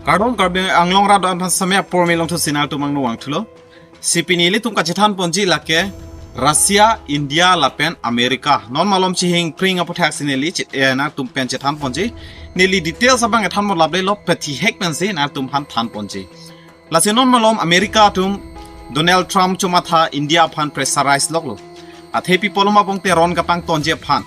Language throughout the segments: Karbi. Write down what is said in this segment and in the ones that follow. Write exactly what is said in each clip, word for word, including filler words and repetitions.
Kardom Karbi Anglong rat aphan sitame apor me longthu sinal tumang nuang thulo. Si pini ilitum kachethan ponji lake Russia, India lapen America. Non malom chihing pring aputhak si neli chit, eh, nangtum pen chethan ponji. Neli details abang ethan mo laple lo, pethihek pensi nangtum aphan than ponji. Lasi non malom America atum Donald Trump chomatha India aphan pressurize loklo. Athe pi pulo ma pongte ron kapangtonji aphan.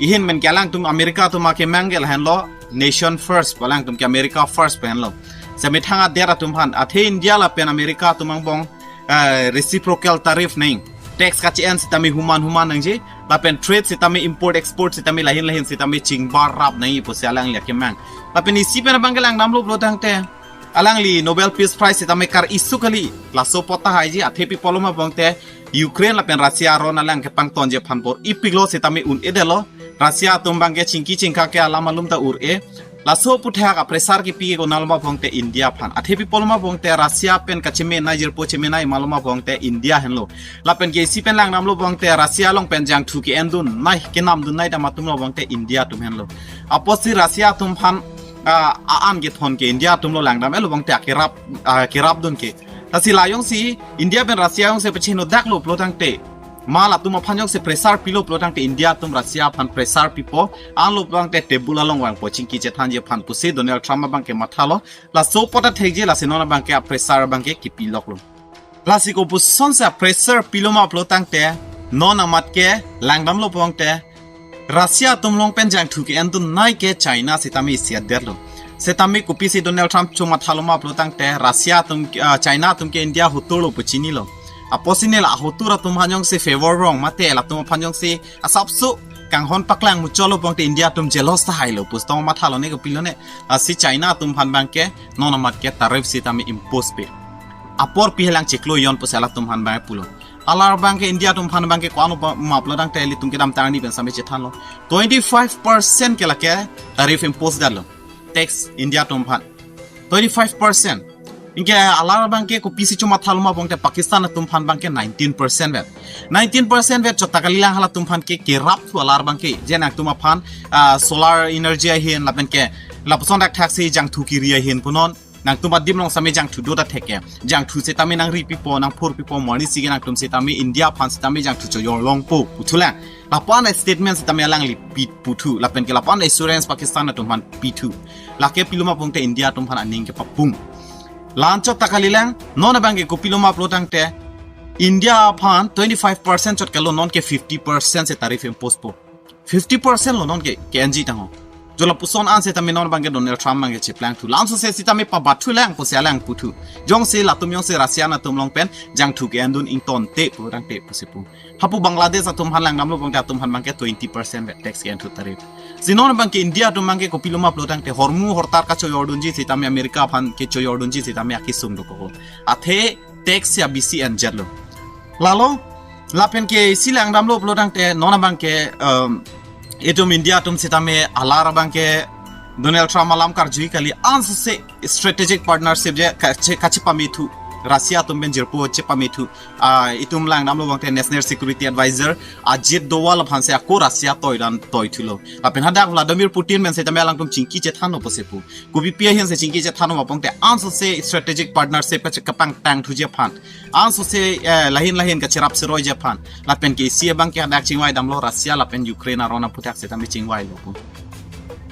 Ihin men ke alangtum America atum akemang ke lahenlo nation first, alangtum ke America first penlo. Semethang adet atum aphan. Athe India lapen America atum angbong, eh, reciprocal tariff neng. Tax kachi-en sitame human human nangji. Lapen trade sitame import export sitame lahin lahin sitame chingbar rap nangji pusi alangli akemang. Lapen isi pen abang ke langdamlo pulo tangte, alangli Nobel Peace Prize sitame kar-isu kali. Laso apot ta haiji, athe pi pulo ma pongte Ukraine lapen Russia aron alang kepangtonji aphan bor-ipiklo sitame un-edetlo. Russia atum abang ke chingki chingkak ke alam alum ta ur-e. Laso aputhak a-pressure kepi ke konatlo ma pongte India aphan. Athe pi pulo ma pongte Russia pen kachemenei, jirpo chemenei ma lo ma pongte India henlo. Lapen ke isi pen langdamlo pongte Russia along pen jangthu ke-endun nai, kenamdun nai dam atum lo pongte India atum henlo. Apotsi Russia atum aphan, ah, a-an kethon ke India atum lo langdam-etlo pongte akerap, ah, kerapdun ke. Lasi la jongsi India pen Russia jongsi pachini daklo pulo tangte, ma latum aphan jongsi pressure pilo pulo tangte India atum Russia aphan pressure pipo, anlo pulo tangte table along vangpo chingki chethanji aphan pusi Donald Trump abang ke mathalo. Laso apot ta thekji, lasi non abang ke a-pressure abang ke kepi loklo. Lasi kopuson si a-pressure pilo ma pulo tangte, non amat ke langdamlo pongte Russia atum along pen jangthu ke-endun nai ke China sitame isi adetlo. Sitame kopisi Donald Trump chomathalo ma pulo tangte Russia atum, ah, China atum ke India hoturlo pu chinilo. Apotsi ne la hotur atum aphan jongsi favor rong mate latum aphan jongsi asapso kanghon paklang muchotlo pongte India atum jealous ta hailo, pusitong mathalo ne kopilo ne. Lasi China atum aphan abang ke non amat ke tariff sitame impose pe. Apor pihelang chiklo jon pusi latum aphan abang pulo. Alar abang ke India atum aphan abang ke ko-an ma pulo tangte ilitum kedamtang arni pen sitame chethanlo. Twenty-five percent ke lake tariff impose detlo. Tax India atum aphan. Twenty-five percent. Anke alar abang ke kopisi chomathalo ma pongte Pakistan atum aphan abang ke nineteen percent vet. Nineteen percent vet chot ta kalilang, halatum aphan ke kerapthu alar abang ke. Je nangtum aphan, ah, solar energy ahin lapen ke lapuson dak thaksi jangthu kiri ahin punon. Nangtum adim along sitame jangthu do ta theke. Jangthu sitame nangri pipo, nangphur pipo, mani sige nangtum sitame India aphan sitame jangthu choyor longpo. Uthulang. Lapu-an statement sitame alangli pi puthu. Lapen ke lapu-an assurance Pakistan atum aphan pithu. Lake pilo ma pongte India atum aphan aning kepapung. La-an chot ta kalilang, non abang ke kopilo ma pulo tangte India aphan twenty-five percent chot kalo, non ke fifty percent si tariff impose po. Fifty percent lo non ke, ke-enji tangho. Jo lapuson an sitame non abang ke Donald Trump abang ke cheplangthu. La-an sose sitame pabathulang pusi alang puthu. Jongsi latum jongsi Russia atum along pen jangthu ke-endun ingtonte pulo tangte pusi pu. Hapu Bangladesh atum aphan langdamlo pongte atum aphan abang ke twenty percent vet tax ke-enthu tariff. Si non abang ke India atum abang ke kopilo ma pulo tangte hormu hortar kachoyordunji sitame America aphan kechoyordunji sitame akesung dokok. Athe tax ya bisi enjetlo. Lalo, lapen ke isi langdamlo pulo tangte non abang ke, um, itum India atum sitame alar abang ke Donald Trump alam karjui kali, ansose strategic partnership je kache-, kachepamethu. Russia atum pen jirpo chepamethu. Ah, itum langdamlo pongte National Security Advisor Ajit Doval aphan si ako Russia toidan toithulo. Lapen hadak Vladimir Putin pen sitame alangtum chingki chethanlo pusi pu. Kopi pi ahin si chingki chethanlo ma pongte ansose strategic partnership kache-, kapangtangthuji aphan. Ansose, eh, lahin lahin kacherap seroiji aphan. Lapen ke isi abang ke hadak chingvai damlo Russia lapen Ukraine aron aputhak sitame chingvailo pu.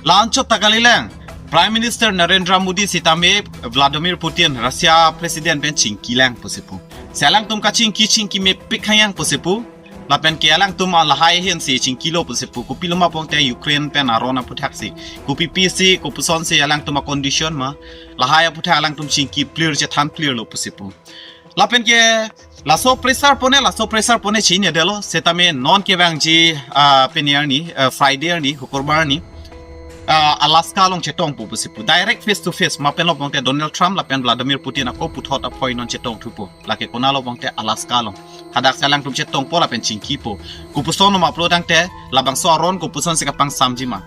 La-an chot ta kalilang, Prime Minister Narendra Modi sitame Vladimir Putin Russia President pen chingkilang pusi pu. Si alangtum kachingki chingki mepik hayang pusi pu. Lapen ke alangtum lahai ahin si chingkilo pusi pu. Kopilo ma pongte Ukraine pen aron aputhak si. Kopi pi si, kopuson si alangtum a-condition ma. Lahai aputhak alangtum chingki clear chethan clear lo pusi pu. Lapen ke laso pressure pone, laso pressure pone chinine detlo, sitame non kevangji, ah, peni arni, ah, Friday arni, Hukurbar arni, ah, Alaska along chetongpo pusi pu. Direct face to face, ma pen lo pongte Donald Trump lapen Vladimir Putin ako puthot aphoi non chetongthupo. Lake konatlo pongte Alaska along. Hadak si alangtum chetongpo lapen chingkipo. Kopuson ma pulo tangte labangso aron kopuson si kapangsamji ma.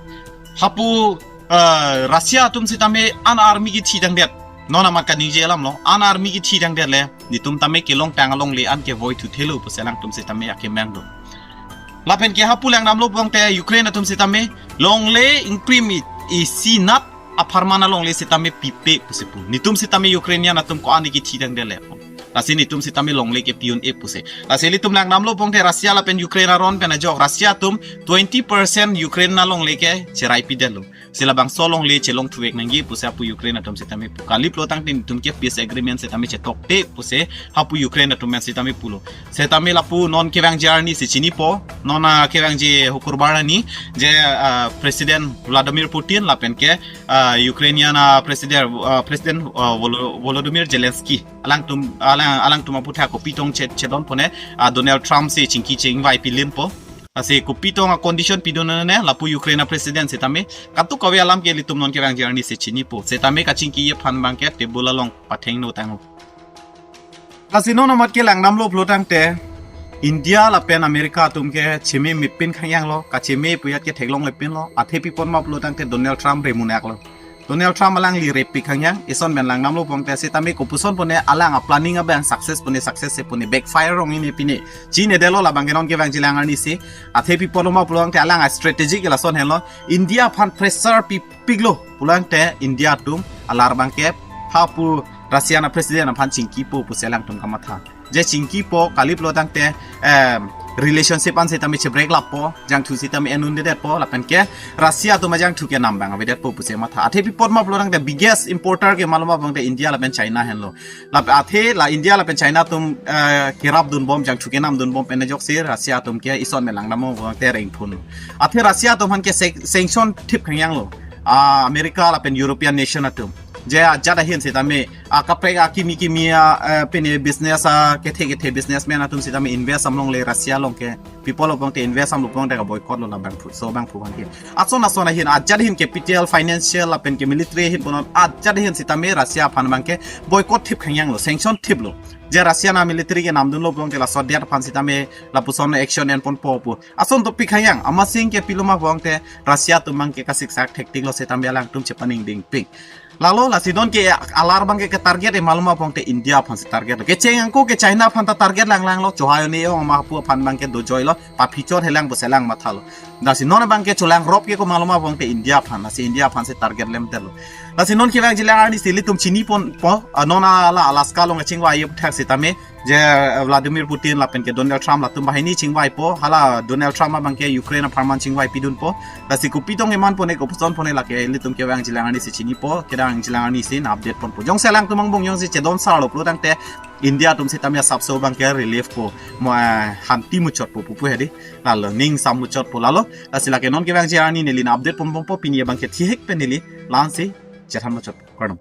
Hapu, eh, Russia atum sitame an army kithi tangdet. Non amat kaningje alam lo, an army kithi tangdet le, netum tame kelongtang alongle an kevoithuthelo pusi alangtum sitame akemang do. Lapen ke hapu langdamlo pongte Ukraine atum sitame longle ingkrim i, isi nat apharman alongle sitame pipe pusi pu. Netum sitame Ukrainian atum ko-an ke thidang dele. Lasi netum sitame longle ke pi-un-e pusi. Lasi ilitum langdamlo pulote Russia lapen Ukraine aron pen ajok Russia atum twenty percent Ukraine alongle ke cherai pidetlo. Si labangso alongle chelong thuvek nangji pusi apu Ukraine atum sitame pu. Kali pulotangte netum ke peace agreement sitame chetokte pusi hapu Ukraine atum pen sitame pulo. Sitame lapu non kevangji arni si chinipo, non, ah, kevangji Hukurbar arni, je, ah, President Vladimir Putin lapen ke, ah, Ukrainian, ah, President, ah, President, ah, Volo-, Volodymyr Zelensky alangtum, alang, alangtum aputhak kopi tong che-, chedon pone, ah, Donald Trump si chingki chingvai pilinpo. Lasi kopi tong a-condition pidun ne lapu Ukraine a-President sitame katuk kave alam ke ilitum non kevangji arni si chinipo. Sitame kachingki aphan abangke table along pathengno tanglo. Lasi non amat ke langdamlo pulotangte India lapen America atum ke cheme mepin khangjanglo, kacheme pu ajat ke theklonglepinlo, athe pi apot ma pulotangte Donald Trump remunaklo. Donald Trump alangli repik khangjang, ison pen langdamlo pulote sitame kopuson pone alang a-planning abang success pone success se pone backfire ong-e ne pine. Chinedetlo labangke non kevangjilang arni si, athe pi apotlo ma pulotangte alang a-strategy ke lason henlo, India aphan pressure pipiklo pulotangte India atum alar abangke hapu Russian a-President aphan chingkipo pusi alangtum kamatha. Je chingkipo kali pulotangte, em, relationship an sitame chebreak lappo, jangthu sitame en-un-edetpo, lapen ke Russia atum ajangthu kenam abang avedetpo pusi matha. Athe pi apot ma pulotangte biggest importer ke malom ma pulotangte India lapen China henlo. Lap athe la India lapen China atum, eh, kerapdunbom, jangthu kenamdunbom pen ajoksi Russia atum ke ison pen langdamlo pulotangte rengphun. Athe Russia atum aphan ke sanc-, sanction thip khangjanglo. Ah, America lapen European nation atum. Je ajat ahin sitame, ah, kaprek akimi kimi, ah, eh, pine business, ah, kethe kethe businessman atum sitame invest damlongle Russia along ke. Pi apotlo pulotangte invest damlo pulotangte ka-boycott lo labangphu, so abangphu abangke. Ason ason ahin, ajat ahin capital, financial, lapen ke military ahin punon, ajat ahin sitame Russia aphan abangke boycott thip khangjanglo, sanction thiplo. Je Russia a-military kenamdunlo pulotangte laso adet aphan sitame lapuson action enponpo pu. Ason dopik khangjang, amatsi ke pilo ma pulotangte Russia atum abangke kasiksak thektiklo sitame alangtum chepaningdingpik. Lalo lasi non ke alar abangke ke-target e malom ma pulotangte India aphan si target lo. Kecheng angko ke China aphan ta target langlanglo, chohai ne ong ma hapu aphan abangke dojoilo, paphichot helang pusi alang mathalo. Lasi non abangke cholangrop ke ko malom ma pulotangte India aphan, lasi India aphan si target lemdetlo. Lasi non kevangjilang arni si ilitum chiniponpo, ah, non ala Alaska along chingvai aputhak sitame, je, eh, Vladimir Putin lapen ke Donald Trump latum banghini chingvaipo, hala Donald Trump abangke Ukraine apharman chingvai pidunpo. Lasi kopi tong eman pone, kopuson pone lake ilitum kevangjilang arni si chinipo, kevangjilang arni si na-update ponpo. Jongsi alangtum angbong jongsi chedon sarlo pulotangte India atum sitame asapso abangke relief po, mo, eh, hanti muchotpo pupu hedi. Lalo ning sam muchotpo lalo. Lasi lake non kevangji arni neli na-update ponbompo, pini abangke thihek pen neli la-ansi chethan muchotpo. Kardom.